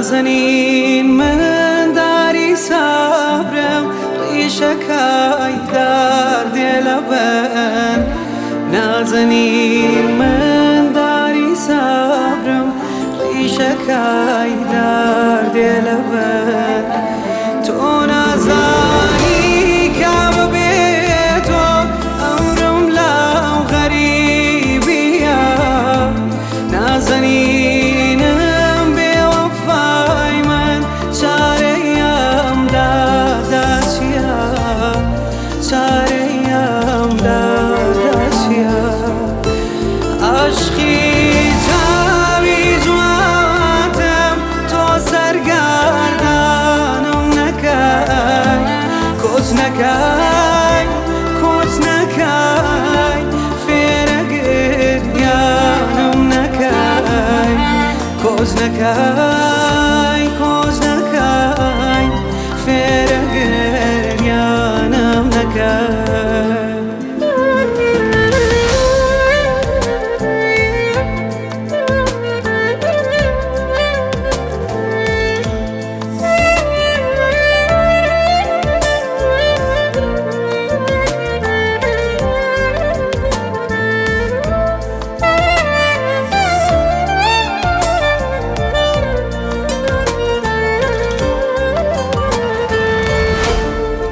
نازەنین من داری سابرم ڕیشەکای دار دێ لەبەن نازەنین من داری سابرم ڕیشەکای دار دێ لەبەن تۆ نازانی کامە بێ تۆ ئەمرم لاو غەریبیە نازەنینم بێوەفای من چارەیەم دادا چییە چارەیەم دادا چییە عاشقی چاوی جوانتم تۆ سەرگەردانم نەکەی کۆچ نەکەی کۆچ نەکەی فێرە گریانم نەکەی کۆچ نەکەی کۆچ نەکەی فێرە گریانم نەکەی.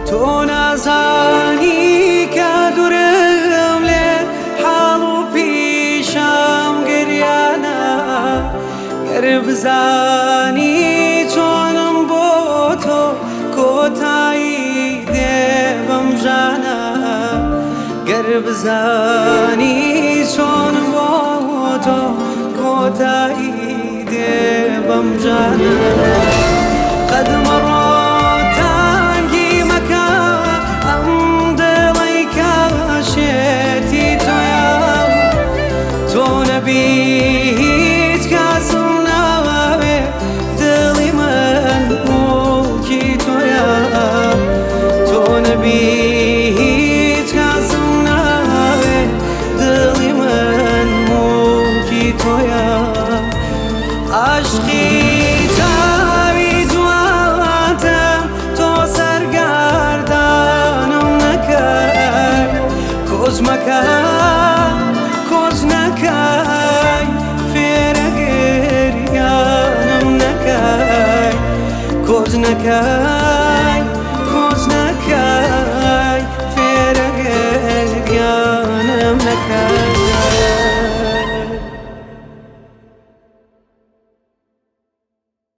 تۆ نازانی کە دوورم لێ حاڵ و پیشەم گریانە گەر بزانی چۆنم بۆ تۆ کۆتایی دێ بەم ژانە گەر بزانی چۆنم بۆ تۆ کۆتایی دێ بەم ژانە قەدمەڕۆ تانگی مەکە ئەم دڵەی کاشێتی تۆیە تۆ نەبی هیچ کەسم ناوێ دڵی من موڵکی تۆیە تۆ نەبی هیچ کەسم ناوێ دڵی من موڵکی تۆیە عاشقی چاوی جوانتم تۆ سەرگەردانم نەکەی کۆچ مەکە کۆچ نەکەی فێرە گریانم نەکەی کۆچ نەکەی.